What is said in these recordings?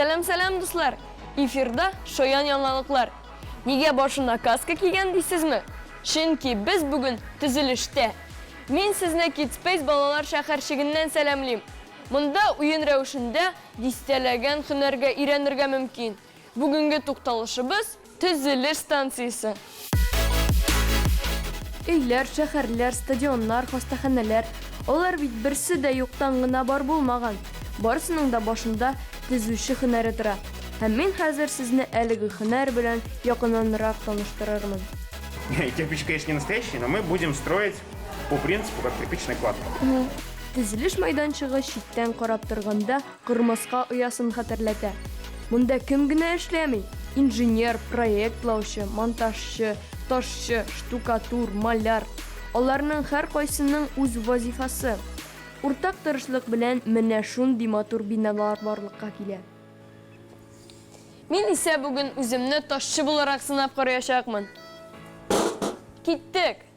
Сәлам, сәлам, дуслар! Эфирда шаян яңалыклар. Нигә башына каска кигән дисезме? Чөнки без бүген төзелештә. Мин сезне Kidspace балалар шәһәрчегеннән сәламлим. Монда уен рәвешендә дистәләгән һөнәргә өйрәнергә мөмкин. Бүгенге тукталышыбыз, төзелеш станциясе. Өйләр, шәһәрләр, стадионнар, хастаханәләр, алар бит берсе дә юктан гына бар булмаган. Барысының да башында төзүче һөнәре тора. Һәм мин хәзер сезне әлеге һөнәр белән якыннанрак таныштырырмын. Кирпич, конечно, не настоящий, но мы будем строить по принципу, как кирпичная кладка. Төзелеш мәйданчыгы читтән карап торганда Кырмыска оясын хәтерләтә. Монда кем генә эшләми? Инженер, проектлаучы, монтажчы, ташчы, штукатур, маляр. Аларның һәркайсының үз вазифасы. Уртак тырышлык белән менә шундый матур биналар барлыкка килә. Мин исә бүген үземне ташчы буларак сынап караячакмын. Киттек!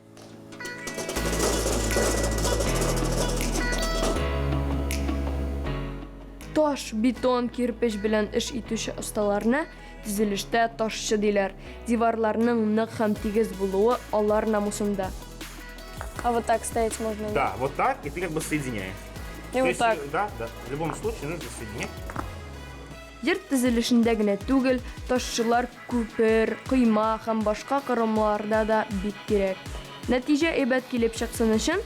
Таш, бетон, кирпеч белән эш итүче осталарны төзелештә ташчы диләр. Диварларның нык һәм тигез булуы алар намусында. А вот так ставить можно? Да, вот так, и ты как бы соединяешь. И вот так? Да, да. В любом случае нужно соединять. Йорт төзелешендә генә түгел, ташчылар Күпер, койма һәм башка корылмаларда да бик кирәк. Нәтиҗә әйбәт килеп чыксын өчен,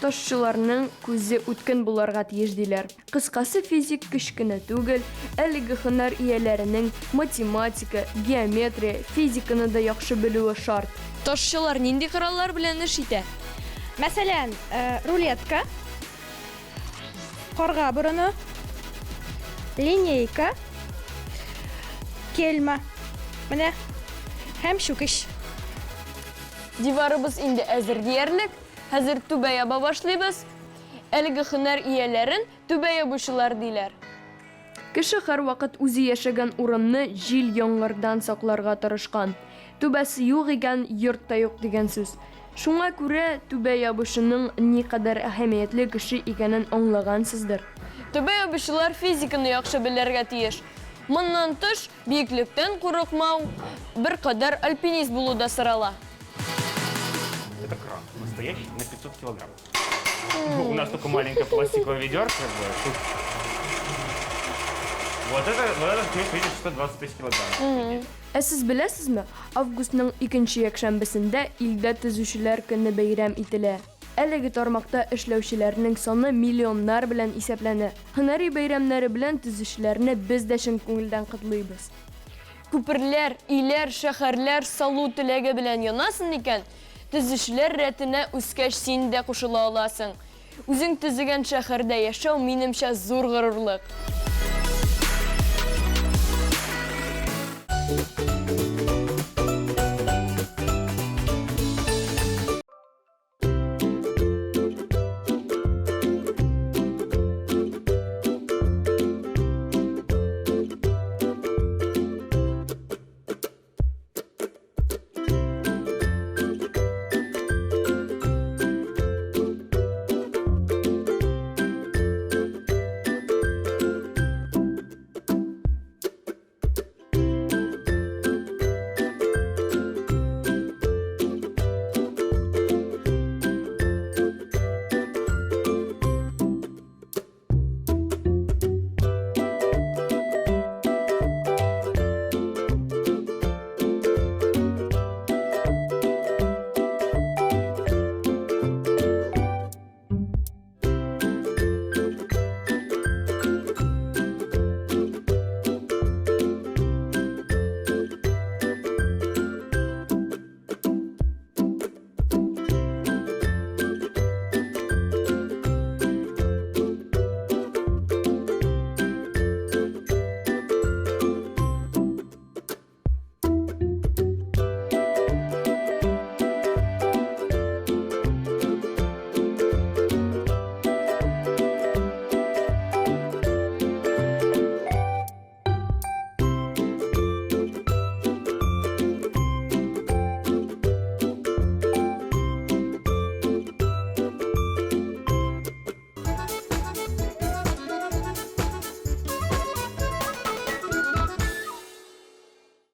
ташчыларның күзе үткен булырга тиеш, диләр. Кыскасы, физик көч кенә түгел, әлеге һөнәр ияләренең математика, геометрия, физиканы да яхшы белүе шарт. Ташчылар нинди кораллар белән эш итә? Мәсәлән, рулетка. Карга борыны, линейка, кельма, менә, һәм чүкеч. Диварыбыз инде әзер диярлек. Хәзер түбә яба башлыйбыз. Әлеге һөнәр ияләрен түбә ябучылар диләр. Кеше һәрвакыт үзе яшәгән урынны җил-яңгырдан сакларга тырышкан. Түбәсе юк икән, йорт та юк дигән сүз. Шуңа күрә түбә ябучының никадәр әһәмиятле кеше икәнен аңлагансыздыр. Түбә ябучылар физиканы яхшы белергә тиеш. Моннан тыш, биеклектән курыкмау, беркадәр альпинист булу да сорала. Это кран настоящий на 500 килограмм. У нас только маленькая пластиковая ведерко. Как бы. Тут... Вот это, вот этот ключ, видишь, 125 килограмм. Ә сез беләсезме, августның икенче якшәмбесендә илдә төзүчеләр көне бәйрәм ителә. Әлеге тармакта эшләүчеләрнең саны миллионнар белән исәпләнә. Һөнәри бәйрәмнәре белән төзүчеләрне без дә чын күңелдән котлыйбыз. Күперләр, өйләр, шәһәрләр салу теләге белән янасың икән, Төзүчеләр рәтенә үскәч син дә кушыла аласың. Үзең төзегән шәһәрдә яшәү, минемчә, зур горурлык.